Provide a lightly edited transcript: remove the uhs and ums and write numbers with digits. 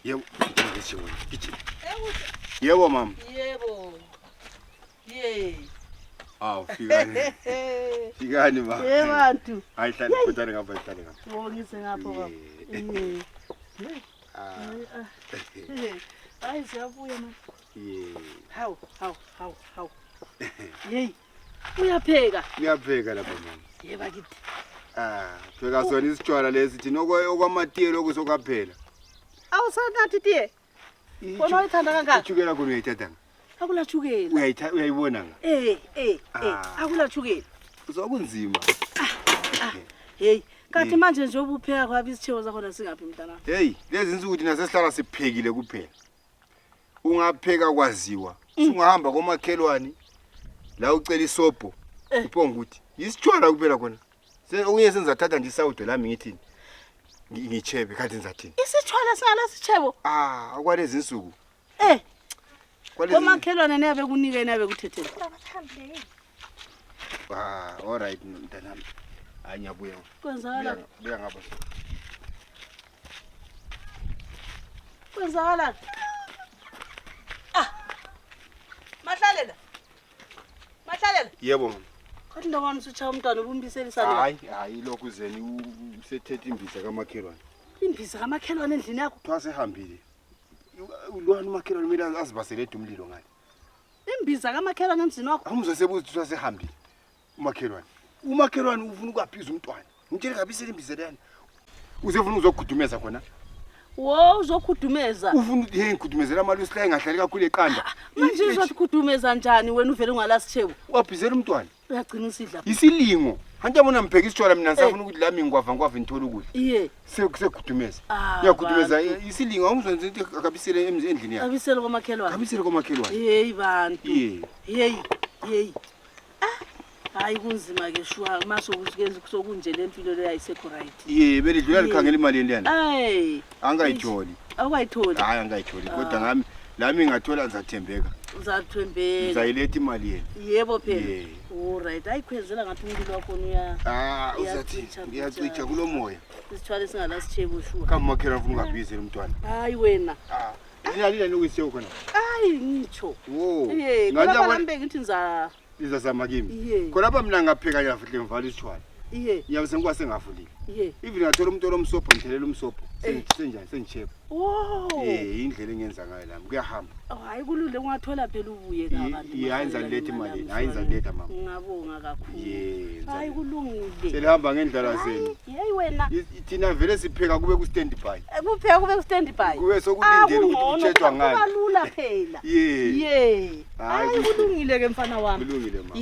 Yebo, ngisho ngithi. Yebo mama. Yebo. Aw, fikani. Fikani ma. Yebantu. Ayihlale kodwa ngapha ihlale ngapha. Ngise ngapha baba. Hayi siyabuya manje. Hawu. Hey. Uyapheka. Ngiyapheka lapha mama. Yeba kithi. Pheka sona isitshwala lesi thina okwamatiye lokho sokaphela. Awusanathi tiye. Bona uyithanda kangaka? Ichukela khona uyayithatha. Akula chukela. Uyayibona nga? Akula chukela. Sokunzima. Hey, kanti manje nje obupheka kwabi isitheko zakhona singaphi mntana? Hey, lezi insuku thina sesihlala siphekile kuphela. Ungapheka kwaziwa. Ungahamba komakhelwane la ucela isobho. Uphonga ukuthi isitshwala kuphela khona. Okunye senzathatha nje isawudo lami ngithini? Ngichebe kanti ngizathini? Isitshwala singala sitshebo. Akwalezi insuku. Komakhelwane nabe kunika nabe kuthethela. All right mntanami. Anyabuya. Kwenzakala. Buya ngapha. Kwenzakala. Mahlalela. Yebo mama. Kodwa ndabona usuchaya umntwana ubumbiselisana. Hayi lokhu zeni usethethe imbiza kamakhelwane. Imbiza kamakhelwane endlini yakho. Thwase hambile. Ulwana umakhelwane mina azibasele edumlilo ngani. Imbiza kamakhelwane emzini wakho. Awumzwe sebuthi thwase hambile. Umakhelwane ufuna ukaphiza umntwana. Ngitshela kabisele imbiza leyani. Uzefuna uzokudumeza khona. Wo uzokhudumeza. Ufuna ngikudumezela amali usihlaye engahlali kakhulu eqanda. Manje uzokhudumeza njani wena uvele ungalasithebo? Waphizela umntwana. Uyagcina usidla. Isilingo. Hanti yabona mpheka isitshwala mina ngisafuna ukuthi lami ngwava ngithola ukudla. Sekudumeza. Ngiyakudumeza isilingo awumzwenze ukuthi akabisele endlini yakhe. Abisele komakhelwane. Abisele komakhelwane. Hey bantu. Hey. Hayi kunzima ke shwa mase ukuzikenza kusokunje lempilo le ayisekho right. Belidlula likhangela imali endiyana. Angayitholi. Awayitholi. Hayi angayitholi kodwa lami ngathola ngizathembeka. Uzathembeka. Ngizayiletha imali yena. Yebo phela. All right. Ayikhwezela ngathi umlilo wakho uya. Uzathi ngiyacitsha kulomoya. Isithwale singalasithebo shwa. Kamakhelwane ufuna ungabizela umntwana. Hayi wena. Lina nokuyisiyo khona. Hayi ngitsho. Nganja ngambeki ngithi ngiza izasama kimi. Khona lapha mina ngapheka yafihle ngivala isitshwala. Yabe sengikwase ngavulile. Even ngathola umuntu olomsobho ngithelela umsobho. Senjani sengicheba. Indlela engenza ngayo lami kuyahamba. Hayi kulule ungathola phela ubuye kabantu. Yenza lethe imali. Hayi yenza lethe mama. Ngabonga kakhulu. Hayi kulungile. Selihamba ngendlela zenu. Hey wena. Thina vele sipheka kube ku stand by. Kupheka kube ku stand by. Kube sokulindele ukuthi utshethwa ngani. Kulula phela. Hayi kulungile ke mfana wami. Kulungile mama.